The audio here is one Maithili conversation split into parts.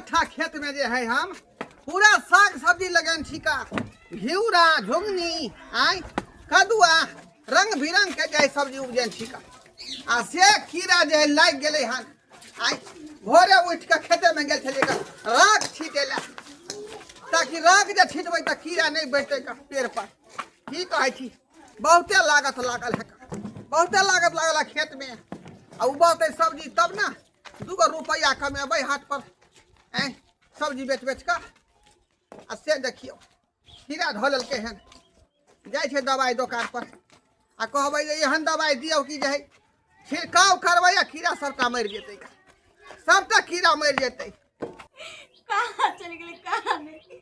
कट्ठा खेत में जे है हम पूरा साग सब्जी लगेने छी का घिउरा झुंगनी आय कदुआ रंग बिरंग के जे है सब्जी उपजेने छी का आ से कीड़ा जे है लागि गेलै हन। आय भोरे उठि कऽ खेते में गेल छलियै का राख छीटै लए, ताकि राख जे छीटबै तऽ कीड़ा नहि बैठतै का पेड़ पर। की कहै छी, बहुते लागत लागल है, बहुते लागत लागल है खेत में। आ उगतै सब्जी तब ने 2 रुपैआ कमेबै हाथ पर, ऐं सब्जी बेच बेच कऽ। आ से देखियौ कीड़ा धऽ लेलकै हन। जाइ छै दवाइ दोकान पर आ कहबै जे एहन दवाइ दियौ कि जे है छिड़काव करबै आ कीड़ा सबटा मरि जेतै, सबटा कीड़ा मरि जेतै। कहाँ चलि गेलै कहाँ नहि?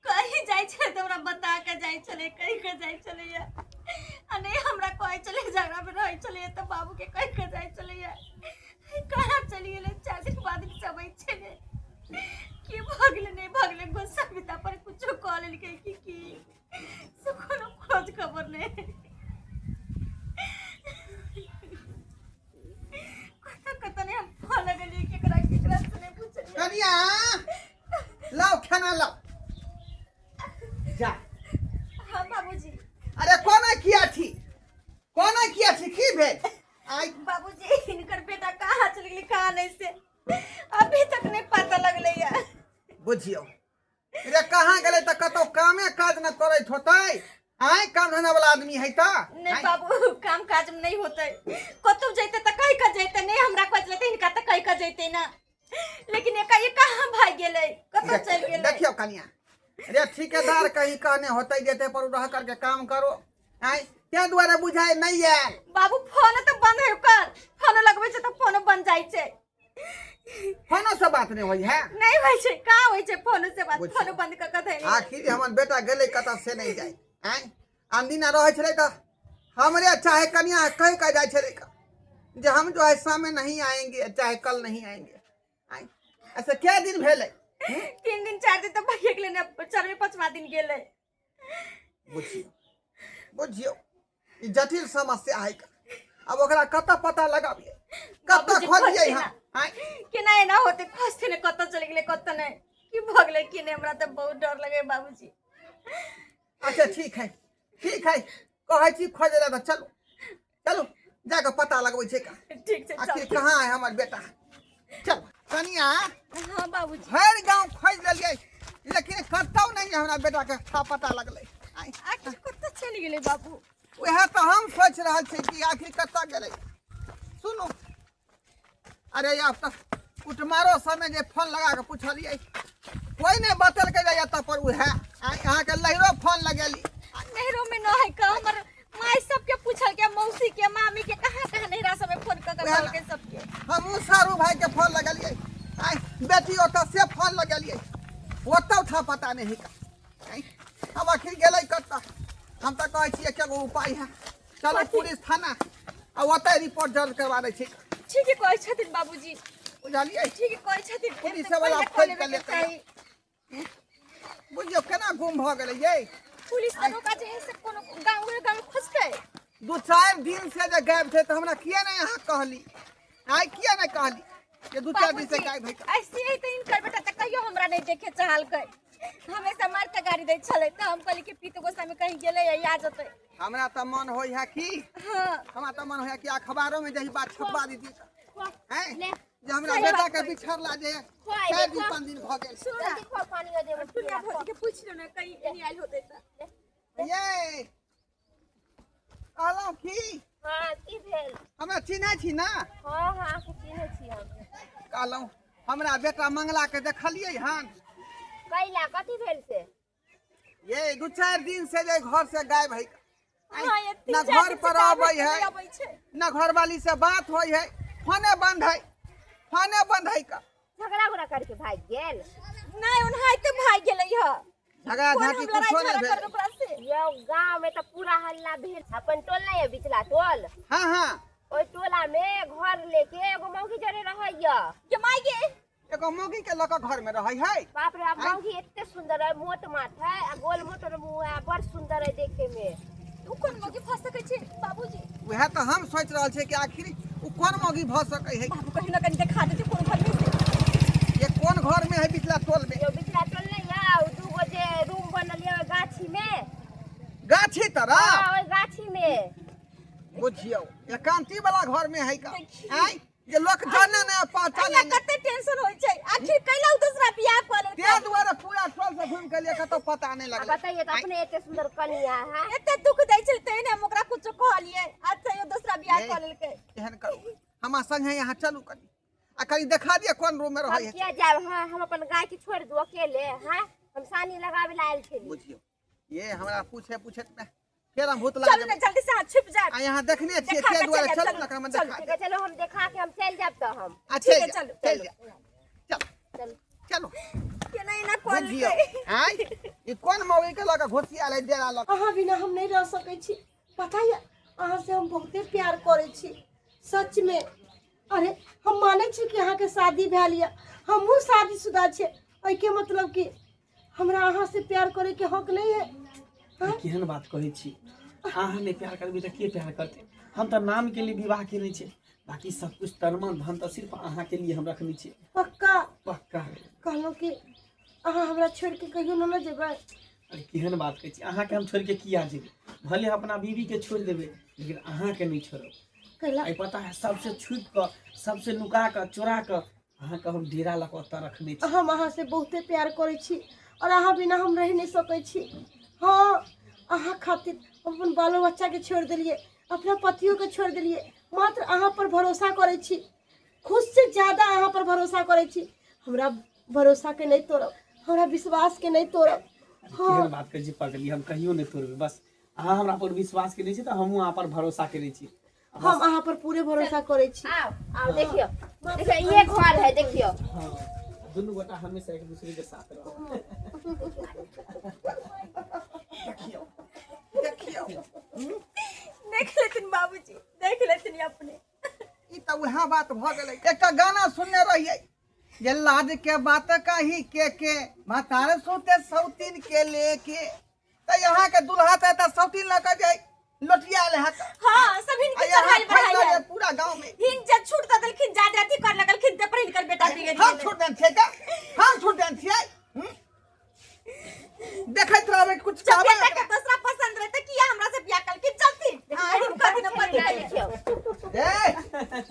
कहीं जाइ छलै तऽ हमरा बता के जाइ छलै, कहि के जाइ छलैया। आ नहि हमरा कहै छलै, झगड़ामे रहै छलैया तऽ बाबूके कहि के जाइ छलैया। कहाँ चलि गेलै? 4 दिन बाद चबै छलै। की भऽ गेलै नहि भऽ गेलै? गुस्सा पिता पर कुछो कऽ लेलकै कि की, से कोनो खोज खबर नहि। कतऽ कतऽ नहि हम फोन लगलियै, केकरा केकरा से नहि पुछलियै। कनिया लाओ खाना लाओ जा। हाँ बाबूजी। अरे कोना किया छी, कोना किया छी, की भेल? आई बाबूजी हिनकर बेटा कहाँ चलि गेलै कहाँ नहि से अभी तक नहीं पता लगलै या। बुझियौ रे कहाँ गेलै तऽ कतौ कामे काज न करैत होतै। आय काम धंधा वाला आदमी है तऽ? नहीं बाबू, काम काज में नहीं होतै। कतौ जैते तऽ कहि कऽ जैते, नहीं हमरा कहै छलै तऽ हिनका तऽ कहि कऽ जैते ना। लेकिन एकाएक कहाँ भागि गेलै, कतौ चलि गेलै? देखियौ कनिया रे, ठेकेदार कहीं कहने होतै जेते पर रह करके काम करो, आय ताहि दुआरे बुझाइ नहीं आयल। बाबू फोन तऽ बंद है ओकर, फोन लगबै छै तऽ फोनो बंद जाइ छै। फोनो से बात नहीं होइ है? नहीं होइ छै, कहाँ होइ छै फोनो से बात, फोनो बंद कऽ कऽ धैले। आखिर हमर बेटा गेलै कतऽ से नहीं जाइ। आय अनदिना रहै छलै तऽ हमरे चाहे कनिया कहि कऽ जाइ छलै जे हम जो है शाम में नहीं आएंगे चाहे कल नहीं आएंगे। आय ऐसे क्या दिन भेलै? 3 दिन 4 दिन तऽ भइए गेलै ने, 4 5वां दिन गेलै। बुझियौ बुझियौ ई जटिल समस्या है। अब ओकरा कतऽ पता लगाबियै, कतऽ खोजियै हम? आँय? केना एना होतै? खोजते ने कतऽ चलि गेलै कतऽ नहि, की भऽ गेलै की नहि, हमरा तऽ बहुत डर लगै बाबूजी। अच्छा ठीक है ठीक है, कहै छी खोजै लए तऽ चलू चलू जाकऽ पता लगबै छै का। ठीक छै, आखिर चल। कहाँ है हमर बेटा? चल कनिया। हाँ बाबूजी। भरि गाँव खोजि लेलियै लेकिन कतौ नहि हमरा बेटा के था पता लगलै। आखिर कतऽ चलि गेलै बाबू? वएह तऽ हम सोचि रहल छी कि आखिर कतऽ गेलै। सुनू, अरे आब तऽ कुटमारो समय जे फोन लगा कऽ पुछलियै कोइ नहि बतेलकै जे एतऽ पर ओ है। अहाँके लहिरो फोन लगेली। नैहरो में न है का, हमर माय सबके पूछल के, मौसी के, मामी के, कहाँ कहाँ नैहरा सब में फोन कऽ के वएह कहलकै सबके। हमहूँ सारू भाई के फोन लगेलियै, आइ बेटी ओतऽ से फोन लगेलियै, ओतऽ था पता नहीं का। अब आखिर गेलै कतऽ? हम तऽ कहै छियै एके गो उपाय है, चलो पुलिस थाना आ ओतऽ रिपोर्ट दर्ज करवा दै छी। ठीके कहै छथिन बाबूजी। बुझलियै? ठीके कहै छथिन। पुलिस एते वाला पहिले खोजि कऽ कऽ लेबेके लेतै। चाही। बुझियौ केना गुम भऽ गेलै यै। पुलिस दरोगा जे है से कोनो गाँव गाँव खोजतै। 2-4 दिन से जे गायब छै तऽ हमरा किया नहि अहाँ कहली? आइ किया नहि कहली जे 2-4 दिन से गायब है? ऐसे ही तऽ हिनकर बेटा तऽ कहियो हमरा नहि देखे चाहलकै, हमेशा मार के गाड़ी दै छलै तऽ हम कहली कि पीत गोसा में कहीं गेलै या आ जेतै। हमरा तऽ मन होइ है कि हाँ। हमरा तऽ मन होइ है कि अखबारो में जही बात छपवा दीदी हैं जे हमरा सही बेटा बात के कहै छी। बिछड़ला जे खुआइ 4 दिन देखो। 5 दिन भऽ गेल। सुन ना। जल्दी खुआ, पानी दे देबै। सुनिया भौजी के पूछि लो ना कहीं नहीं आयल होतै तऽ। ये कहलहुँ की? हाँ, की भेल? हमरा चिन्है छी ना? हाँ हाँ, अहाँके चिन्है छी हम। कहलहुँ हमरा बेटा मंगला के देखलियै हन? कैला, कथी भेल से? ये 2-4 दिन से जे घर से गायब है। हाँ, ये तीन ना चार घर दिन से पर गायब अबै है, है, नहीं अबै छै। ना घरवाली से बात होइ है, फोने बंद है, फोने बंद है का। झगड़ा उगड़ा करके भागि गेल? नहीं, ओनाहिते भागि गेलै ह। झगड़ा कोन झांटी हम लड़ाई कुछो नहीं झगड़ा भेल। करबै ओकरा से? यौ गाँव में तऽ पूरा हल्ला भेल। अपन टोल नहीं है बिचला टोल? हाँ हाँ। ओहि टोला में घर लेके एगो मौगी जरे रहैया। के माय गे? एगो मौगी के लऽ कऽ घर में रहै है। बाप रे बाप, आँय? मौगी एते सुंदर है, मोट माथ है आ गोल मोटर मुँह है, बड़ सुंदर है देखे में। उ कोन मौगी भऽ सकै छै बाबूजी? वएह तऽ हम सोचि रहल छियै कि आखिर उ कोन मौगी भऽ सकै है। बाबू कहीं ना कहीं देखा देते कोन घर में से। तरफ? हाँ, ओहि गाछी में। बुझियौ, एकांती वाला घर में है का आय जे लोक जाने ने पहचाने हमरा ने। कते टेंशन होइ छै, आखिर कैला उ दूसरा बियाह कऽ लेलकै? ते दुआरे पूरा टोल से घूम के लिए कतौ पता नहीं आ लगलै। बताइए तो, अपने एते सुंदर कनिया है। एते दुख दै छलै तैं ने हम ओकरा कुछो कहलियै। अच्छा, यो दूसरा बियाह नहीं। कऽ लेलकै। एहन करू, हमरा संगे यहाँ चलू कनी आ कनी देखा दिअ कोन रूम में हम रहै है। किया जायब? हाँ, हम अपन गाय के छोड़ दू अकेले? हाँ, हम सानी लगावे ला आयल छली। बुझियौ, ये हमरा पूछे पूछे में फेर हम भूत चलू लाग ने, जल्दी से अहाँ छुपि जायब। आ यहाँ देखने छियै। देखा ते के दुआरे चलि जायब, चलू ने, एकरा में चलू, देखा ठीक है, चलो, हम देखा के हम चलि जायब तऽ हम। आ ठीक है, चलि चलू, चलि जायब, चल। चलू। चलो। केना एना कऽ बुझियौ लेलकै? आय ई कोन मौगी के लऽ कऽ घोसिया लै डेरा लऽ? अहाँ बिना हम नहीं रह सकै छी। पता यऽ, अहाँ से हम बहुते प्यार करै छी, सच में। अरे, हम मानै छी कि अहाँके शादी भेल यऽ, हमहूँ शादीशुदा छियै, एहिके मतलब कि हमरा अहाँ से प्यार करैके हक नहीं है? अरे, केहन बात कहै छी? अहाँ नहि प्यार करबै तऽ के प्यार करतै? हम तऽ नामके लिए विवाह केने छी, बाकी सब कुछ तन मन धन तऽ सिर्फ अहाँके लिए हम रखने छी। पक्का? पक्का। कहलहुँ कि अहाँ हमरा छोड़ि के कहियो न ने जेबै? अरे, केहन बात कहै छी? अहाँके हम छोड़ि के किया जेबै? भले हम अपना बीवीके छोड़ि देबै, लेकिन अहाँके नहि छोड़ब। कैला? अइ पता है, सबसे छुपि कऽ, सबसे नुका कऽ, चोरा कऽ अहाँके हम डेरा लऽ कऽ ओतऽ रखने छी। हम अहाँ से बहुते प्यार करै छी और अहाँ बिना हम रहि नहीं सकै छी। हाँ, अहाँ खातिर हम अपन बालो बच्चाके छोड़ि देलियै, अपना पतियोके छोड़ि देलियै। मात्र अहाँ पर भरोसा करै छी, खुद से ज्यादा अहाँ पर भरोसा करै छी। हमरा भरोसाके नहीं तोड़ब, हमरा विश्वासके नहीं तोड़ब। अरे, केहन बात कहै छी पगली? हम कहियो नहि तोड़बै। बस अहाँ हमरा पर विश्वास केने छी तऽ हमहूँ अहाँ पर भरोसा केने छी। हम अहाँ पर पूरे भरोसा करै छी। आओ आओ, देखियो देखियो, ये घर है, देखियो। हाँ, दुनू गोटा हमेशा एक दूसरे के साथ रहो। देखियौ देखियौ। देख लेथिन बाबूजी, देख लेथिन अपने। ई तऽ उएह बात भऽ गेलै। एकटा गाना सुनने रहियै जे लाज के बात कही के भतार सुते सौतीन के लेके, तऽ यहाँ के दुल्हा तऽ एतऽ सौतीन लऽ कऽ जाय लोटिया आयल हैत। हाँ, सब हिनके आ यहाँ चढ़ाई फैल बढ़ाई गेलै है। पूरा गाँव में। हिन जब छूट दऽ देलखिन, जादे अथी कर लगलखिन, ते पर हिनकर बेटा बिगड़ि हम गेलै। छूट देन छियै का? हम छूट देन छियै? हम्म? देखैत रहबै, कुछ जब कहबै बेटा के दूसरा पसंद रहे त किया हमरा से बियाह कलखिन? चलती हिनका दिन पर देखियो। रे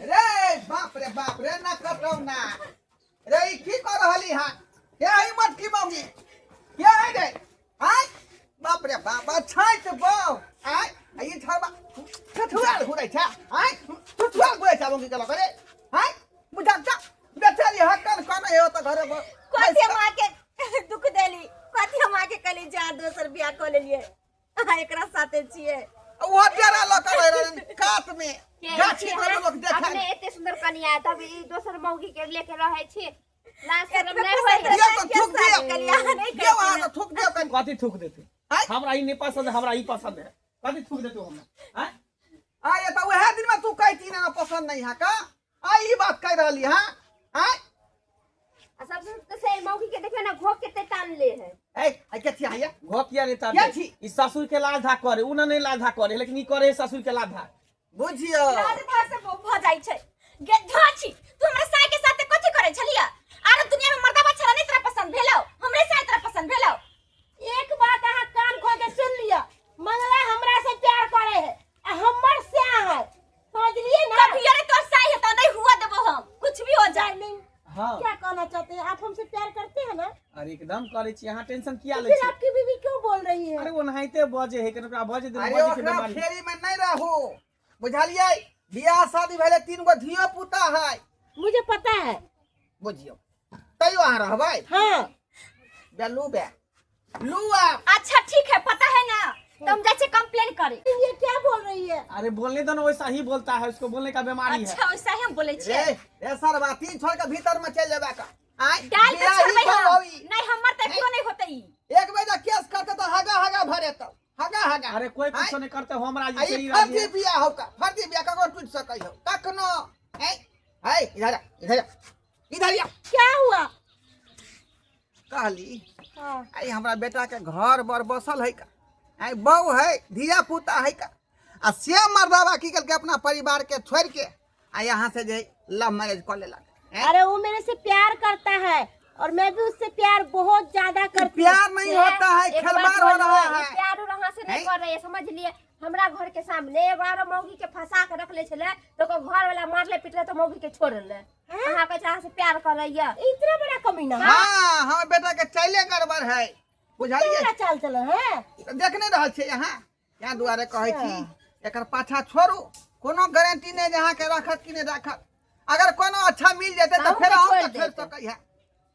रे, बाप रे बाप रे, ना कटौ ना रे, ई की कर रहली हां? के है मटकी मौगी? के है रे? आय बाप रे बाप, छाइत बौ आय ई छरबा ठठुआल घुरै छै। आय ठठुआल घुरै छै मौगी के लऽ रे। आय बुझा जा, बेचारी हकन कोन हे त घरे कथी हम आके दुख देली? कथी हम आके कहली जा दोसर बियाह कऽ लेलियै, अहाँ एकरा साथे छियै? ओ डेरा लऽ कऽ रहि रहल कात में के गाछी छी तर अहाँ? लोक देखा अपने एते सुंदर कनिया है, तब ई दोसर मौगी के लेके रहै छी, लाज शरम एतबे नहीं होय पसंद है? दियौ तऽ थूक दियौ। कलिया नहीं दियौ अहाँ तऽ थूक दियौ कनि। कथी थूक देतै? आँय? हमरा ई नहि पसंद है, हमरा ई पसंद है। कथी थूक देतै हमरा? आँय? आय तऽ उएह दिन में तू कहती ना पसंद नहीं है का, आय ई बात कह रहली हां? आय आ सबसे तो से मौगी के देखियो ना, घोक के तान ले है। ए आई के छी आया घो किया नहीं किया ताते? छी? ई ससुर के लाज धाक करे, उ ना नहीं लाज धाक करे, लेकिन ई करे है ससुर के लाज धाक। बुझियो। लाज धार से भऽ जाइ छै। गेधा छी तू, हमरा साय के साथे कथी करै छलियै? आरो दुनिया में मर्दाबा छला नहीं तोरा पसंद भेलौ? हमरे साय तोरा पसंद भेलौ? एक बात अहाँ कान खोल के सुन लिअ, मंगला हमरा से प्यार करे है आ हमर से है, समझलिए ना? कभी अरे तोर साय हेतौ नहीं हुआ देबो हम, कुछ भी हो जाए। डार्लिंग। हाँ। क्या कहना चाहते हैं आप? हमसे प्यार करते हैं ना? अरे, एकदम करे छी, अहाँ टेंशन किया तो लै फिर छी? आपकी बीवी क्यों बोल रही है? अरे, ओनाहिते बजे है, कनि ओकरा बजे देबै। अरे, बजे के ओकरा बीमारी। फेरी में नहीं रहू, बुझलियै? बियाह शादी भेलै, तीन गो धियो पुता है। मुझे पता है। बुझियौ, तैयो अहाँ रहबै? हाँ। बे लू, बे लू आप। अच्छा ठीक है, पता है ना तो हम जाए कंप्लेन करे। ये क्या बोल रही है? अरे, बोलने दो ना, वैसा ही बोलता है, उसको बोलने का बीमारी है। अच्छा, वैसा ही हम बोले रे छियै। रे सरवा, तीन छोड़ के भीतर में चल जेबा का आय डाल के बियाह ही छोड़बै हम। करबही। नहीं, हमर तऽ एको नहीं होतै ई। एक बेर जे केस करते तो हगा हगा भरे तो हगा हगा। अरे, कोई कुछ आँय? नहीं करते, हम राजी आ छै, ई ई राजी फर्जी है। बियाह हो का, फर्जी बियाह ककरो टूट सकै हो कखनो। ऐ ऐ, इधर आ, इधर आ, इधर आ। क्या हुआ? कहली हाँ। आई हमरा बेटा के घर बर बसल है का, आई बहू है, धिया पुता है का, आ से मर्दावा की करके अपना परिवार के छोड़ के आ यहाँ से जे लव मैरिज कर लेलक, हैं? अरे, वो मेरे से प्यार करता है। और मैं भी उससे प्यार बहुत ज्यादा करती हूँ। प्यार नहीं होता है, एक बात खिलवाड़ हो बोलू, रहा ई है। प्यार उर अहाँ से नहीं हैं? कर रही है समझ लिए। हमरा घर के सामने एगो आरो मौगी के फंसा के रखले छले तो ओकर घर वाला मारले पिटले तो मौगी के छोड़ देले। अहाँ कहै छै अहाँ से प्यार करैया। इतना बड़ा कमीना हाँ, हमर बेटा के चाइले गड़बड़ है, बुझलियै? बड़ा चाल चलन है। देख नहि रहल छियै अहाँ? ताहि दुआरे कहै छी एकर पाछा छोड़ू, कोनो गारंटी नहि जे अहाँके रखत कि नहि रखत। अगर कोनो अच्छा मिल जेतै तऽ अहूँके फेर अहूँके छोड़ि छोड़ि देत। सकै है,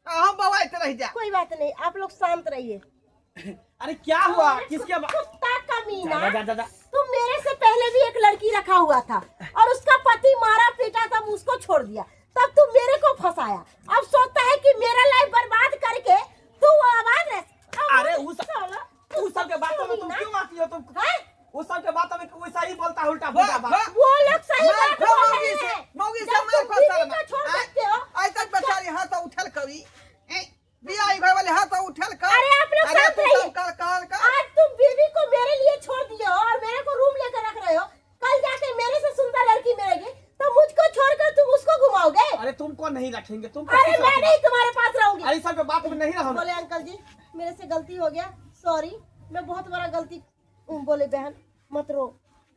अहूँ बौआइत रहि जायब। कोई बात नहीं, आप लोग शांत रहिए। अरे क्या हुआ, किसके कुत्ता कमीना, जा, जा, जा, जा। तुम मेरे से पहले भी एक लड़की रखा हुआ था और उसका पति मारा पीटा तब उसको छोड़ दिया, तब तुम मेरे को फंसाया। अब सोचता है कि मेरा लाइफ बर्बाद करके तू आवाज रह। अरे उस सब के बातों में तुम क्यों आती हो? तुम हैं? उस सब के बातों में वैसा ही बोलता है, उल्टा पुल्टा बात। वो लोग सही मार बात खो बोल मौगी रहे से, हैं। मौगी से जब मार तुम खो बीवी शर्मा। को छोड़ आय, सकते हो। आइ तक बेचारी हाथ उठल कभी। ए, बियाह घर वाले हाथ उठल कर। अरे आप लोग अरे शांत तू रहिए। सब कर, कर, कर। आज तुम बीवी को मेरे लिए छोड़ दिए हो और मेरे को रूम लेकर रख रहे हो, कल जाके मेरे से सुंदर लड़की मिलेगी तो मुझको छोड़कर तुम उसको घुमाओगे। अरे तुमको नहीं रखेंगे, तुमको अरे किस मैं रखेंगे? नहीं तुम्हारे पास रहूंगी। अरे सब बात में नहीं रहो। बोले अंकल जी मेरे से गलती हो गया, सॉरी, मैं बहुत बड़ा गलती। बोले बहन मत रो,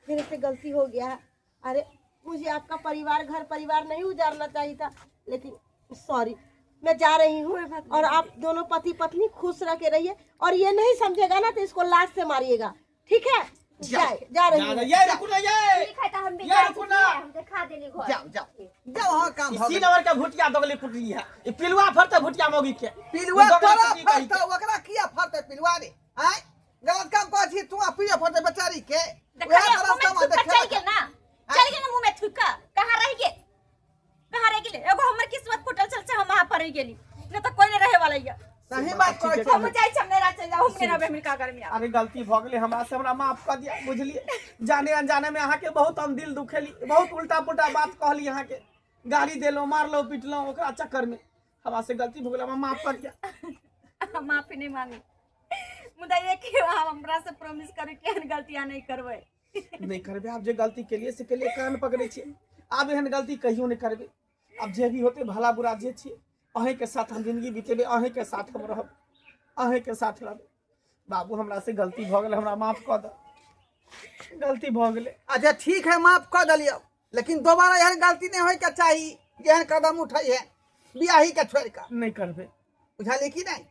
मेरे से गलती हो गया है। अरे मुझे आपका परिवार घर परिवार नहीं उजाड़ना चाहिए था, लेकिन सॉरी, मैं जा रही हूँ और आप दोनों पति पत्नी खुश रह के रहिए, और ये नहीं समझेगा ना तो इसको लात से मारिएगा, ठीक है? जा जा रही हूँ। ये रुको ना, ये ठीक है तो हम भी ये जाइ रुको छी, ना। हम देखा देली घर। जाओ जाओ जाओ, हाँ काम हो इसी गेल। नंबर के भुटिया दगले कुटली है, ई पिलुआ फरते भुटिया मौगी के। पिलुआ ई दगले तोरा कुटली कही के। फरतौ, ओकरा किया फरतै पिलुआ रे? आँय, गलत काम करै छी तू आ पिलुआ फरतै बेचारी के। देखलियै, उएह मुँह में रास्तामे थूक देखे चलि गेल ना, चलि गेल ना मुँह में थूक, कहाँ रहि गेल, कहाँ रहि गेलै? एगो हमर किस्मत फूटल छल से हम वहाँ पर रहि गेली, नहि तऽ कोइ नहि रहै वाला यऽ। सही बात कहै छी। हम जाइ छी, हम नैहरा चलि जाउ, हम नहि रहबै अमेरिका गर्मी आब। अरे गलती भऽ गेलै हमरा से, हमरा माफ कऽ दिया, बुझलियै? जाने अनजाने में अहाँके बहुत हम दिल दुखेली, बहुत उल्टा पुल्टा बात कहली, अहाँके गाली देलहुँ, मारलहुँ पिटलहुँ, ओकरा चक्कर में हमरा से गलती भऽ गेल, हमरा माफ कऽ दिया। माफी नहि मांगू, मुदा एक अहाँ हमरा से प्रॉमिस करू कि एहन गलती अहाँ नहि करबै। नहि करबै, आब जे गलती केलियै से केलियै, कान पकड़ै छियै, आब एहन गलती कहियो नहि करबै। आब जे भी होतै भला बुरा जे छियै, अहीँके साथ हम जिंदगी बितेबै, अहीँके साथ हम रहब, अहीँके साथ रहबै। बाबू हमरा से गलती भऽ गेलै, हमरा माफ कऽ दऽ, गलती भऽ गेलै। अच्छा ठीक है, माफ कऽ देलियौ, लेकिन दोबारा एहन गलती नहि होइके चाही जे एहन कदम उठै है बियाही के छोड़ि कऽ। नहि करबै। बुझलियै कि नहि?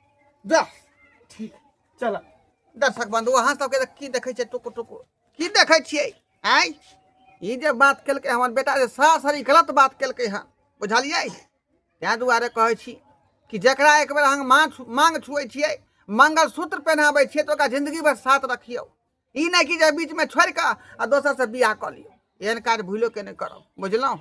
जा ठीक, चल। दर्शक बंधु, अहाँ सबके की देखै छियै टुकुर टुकुर की देखै छियै? आँय, ई जे बात केलकै हमर बेटा जे सरासरी गलत बात केलकै हँ, बुझलियै? ताहि दुआरे कहै छी कि जकरा एक बेर अहाँ माँग छुऐ छियै, मंगलसूत्र पहिनाबै छियै, तऽ ओकरा जिंदगी भरि साथ रखियौ। ई नहि कि जे बीचमे छोड़ि कऽ आ दोसरसँ बियाह कऽ लियौ। एहन काज भूलो के नहि करब, बुझलहुँ?